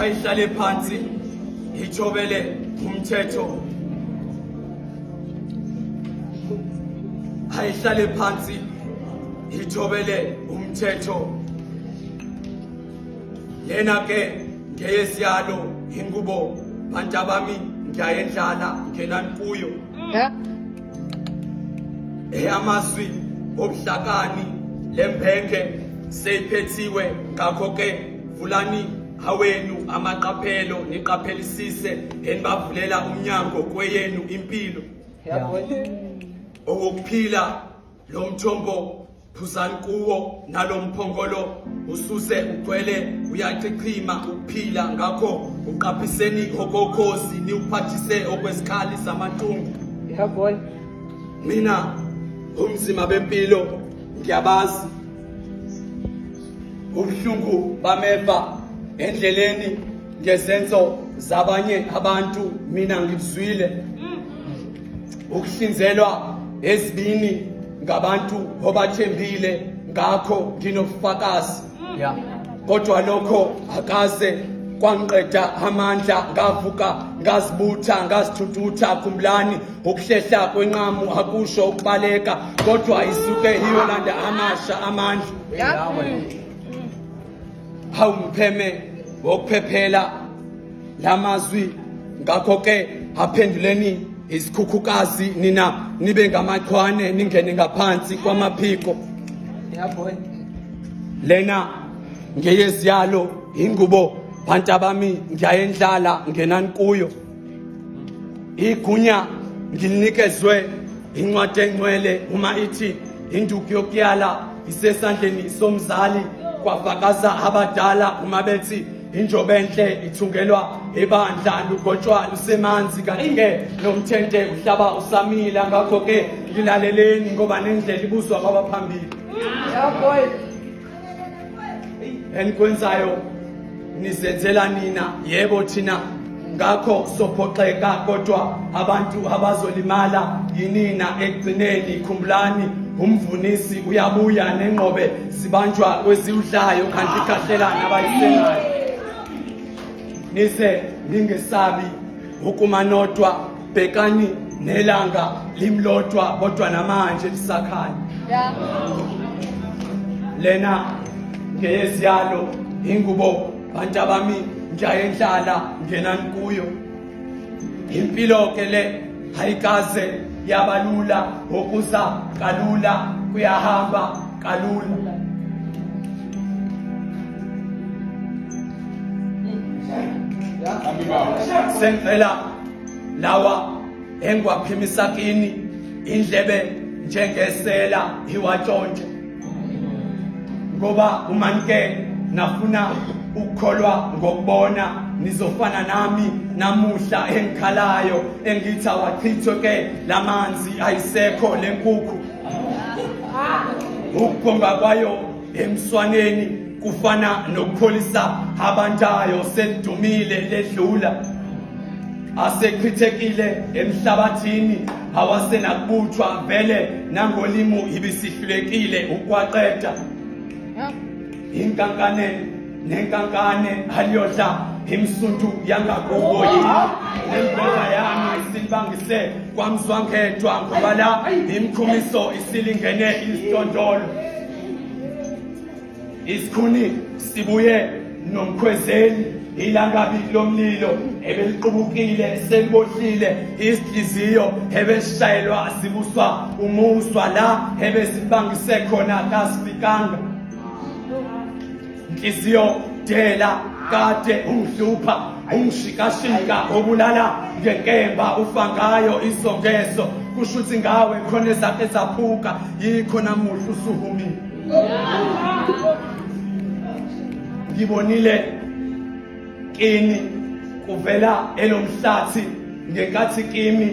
Ayihlale phansi ithobele umthetho. Ayihlale phansi ithobele umthetho. Lena ke ngeyesiyalo ingubo bantabami ngiyayendlala ngenani kuyo. Yeah. Eyamazwi obuhlakani lembenge seyiphethiwe ngakho ke vulani awenu amaqaphelo niqaphelisise enibavulela umnyango kweyenu impilo. Owokuphila lo mthombo phuzani kuwo nalomphongolo ususe ugcwele uyachichima ukuphila ngakho uqaphiseni okokhozi niwuphathise okwesikhali samathungu. Yeah boy. Mina umzima bempilo ngiyabazi ubuhlungu bameva endleleni ngezenzo zabanye abantu mina ngibuzwile ukuhlinzelwa ezibini ngabantu obathembile ngakho nginobufakazi. Yeah. Kodwa lokho akaze kwangiqeda amandla ngavuka ngazibutha ngazithuthutha. Khumbulani ukuhlehla kwenqamu akusho ukubaleka kodwa isuke iyolanda amasha amandla. Yeah. Hawu mpheme wokuphephela lamazwi ngakho ke aphenduleni isikhukhukazi nina nibe ngamachwane ningene ngaphansi kwamaphiko. Yeah boy. Lena ngeyeziyalo ingubo bantabami ngiyayendlala ngenani kuyo. Igunya ngilinikezwe incwadi engcwele uma ithi induku yokuyala isesandleni somzali kwafakaza abadala uma bethi injobe enhle ithungelwa ebandla lugotshwa lusemanzi kanti ke nomthente uhlaba usamila ngakho ke ngilaleleni ngoba nendlela ibuzwa kwabaphambili. Yeah boy. Enikwenzayo nizenzela nina yebo thina ngakho sophoxeka kodwa abantu abazolimala yinina ekugcineni. Khumbulani umvunisi uyabuya nenqobe zibanjwa kweziwudlayo kanti ikhahlelana abayisengayo. Nize ningesabi ukuma nodwa, bhekani nelanga limlodwa kodwa namanje lisakhanya. Yeah. Lena ngeyeziyalo ingubo bantabami ngiyayendlala ngenani kuyo. Impilo ke le ayikaze yabalula okuza kalula kuyahamba kalula. Sengicela lawa engiwaphimisa kini indlebe njengesela iwatshontshe ngoba uma nike nafuna ukukholwa ngokubona nizofana nami namuhla engikhalayo engithi awachithwe ke lamanzi ayisekho lenkukhu. Ukukhomba kwayo emswaneni kufana nokupholisa abantayo selidumile ledlula asechithekile emhlabathini awasenakubuthwa vele nangolimu ibisihlulekile ukwaqeda. Inkankane nenkankane aliyodla imsuntu yangakubo yini nembeka yami isilibangise kwamzwangedwa ngoba la imkhumiso isilingene isitondolo. Isikhuni sibuye nomkhwezeli ilangabi lomlilo ebeliqubukile selibohlile izinhliziyo ebesishayelwa sibuswa umuzwa la ebesibangise khona kasifikanga. Nhliziyo dela kade ungihlupha ungishikashika obulala ngenkemba ufa ngayo isongeso kusho ukuthi ngawe khona ezakhe zaphuka yikho namuhla usuhumile. Ngibonile kini kuvela elomhlathi ngenkathi kimi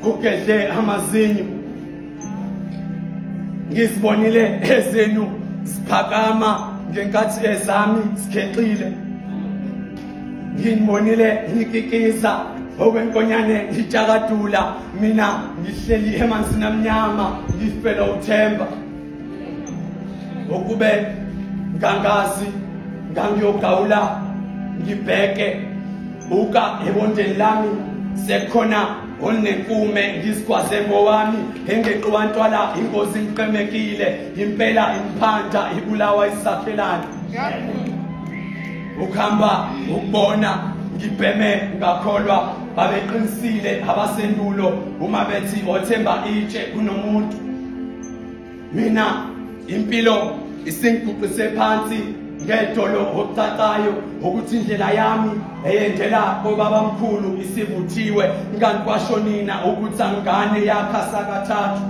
kugedle amazinyo. Ngizibonile ezenu ziphakama ngenkathi ezami zikhexile. Nginibonile nikikiza okwenkonyane ngitshakadula mina ngihleli emanzini amnyama ngifela uthemba. Ukube ngangazi ngangiyogawula Ngibheke buka ebondeni lami sekukhona olunenkume ngizigwaze ngowami engeqiwa ntwala ingozi ngiqemekile impela imphanda ibulawa isakhelana ukuhamba ukubona ngibheme ngakholwa babeqinisile abasendulo uma bethi othemba itshe kunomuntu. Mina impilo isingiguqise phansi ngedolo okucacayo ukuthi indlela yami eyendela kobabamkhulu isivuthiwe kanti kwasho nina ukuthi angane yakha sakathathu.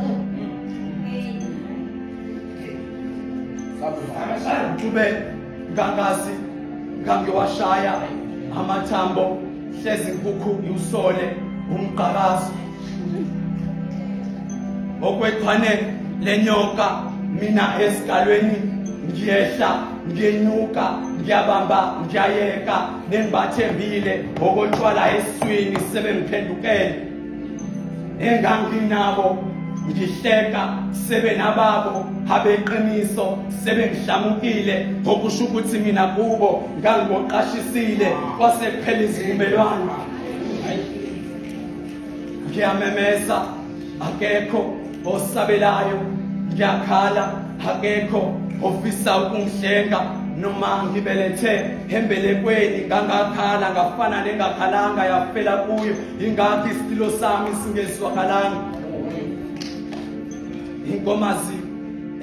Kube ngangazi ngangiwashaya amathambo hlezi inkukhu iwusole umqakazo okwechwane lenyoka mina esigalweni ngiyehla ngiyenyuka ngiyabamba ngiyayeka nengibathembile ngokotshwala esiswini sebengiphendukele enganginabo ngihleka sebenababo abeqiniso sebengihlamukile ngokusho ukuthi mina kubo ngangiboqashisile kwase kuphela izivumelwano. Ngiyamemeza akekho osabelayo, ngiyakhala akekho ofisa ukungihlenga. Noma ngibelethe embelekweni ngangakhala ngafana nengakhalanga yafela kuyo, ingakho isililo sami singezwakalanga. Inkomazi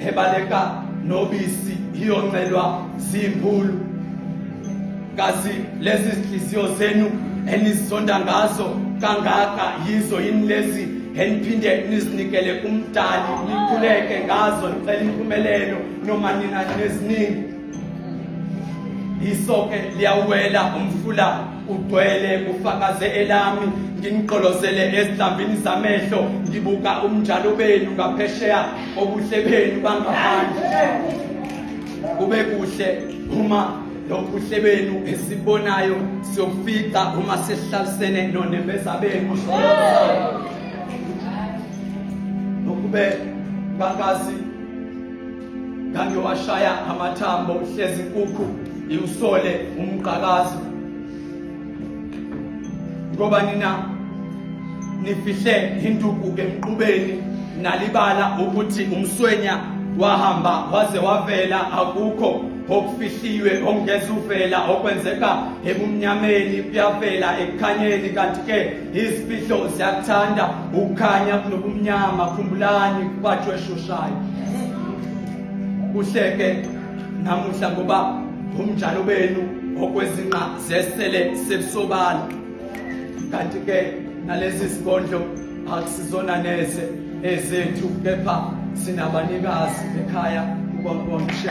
ebaleka nobisi iyoncelwa zimbulu. Kazi lezi zinhliziyo zenu enizonda ngazo kangaka yizo yini lezi eniphinde nizinikele kumdali nikhuleke ngazo nicela impumelelo noma nina neziningi? Isoke liyawela umfula ugcwele kufakaze elami nginiqolozele ezihlambini zamehlo ngibuka umnjalo benu ngaphesheya obuhle benu bangaphandle. Kube kuhle uma lobuhle benu esibonayo siyofica uma sesihlalisene nonembeza benu. Nokube ngangazi ngangiwashaya amathambo hlezi inkukhu iwusole umqakazo ngoba nina nifihle induku emqubeni nalibala ukuthi umswenya wahamba waze wavela akukho okufihliwe okungeza uvela okwenzeka ebumnyameni kuyavela ekukhanyeni kanti ke izifihlo ziyakuthanda ukukhanya kunobumnyama. Khumbulani kubatshwe eshoshayo kuhleke namuhla ngoba umnjalo benu okwezinqa zesele sebusobala kanti ke nalezi zikondlo akusizona neze ezethu kepha sinabanikazi ekhaya. Ubonke.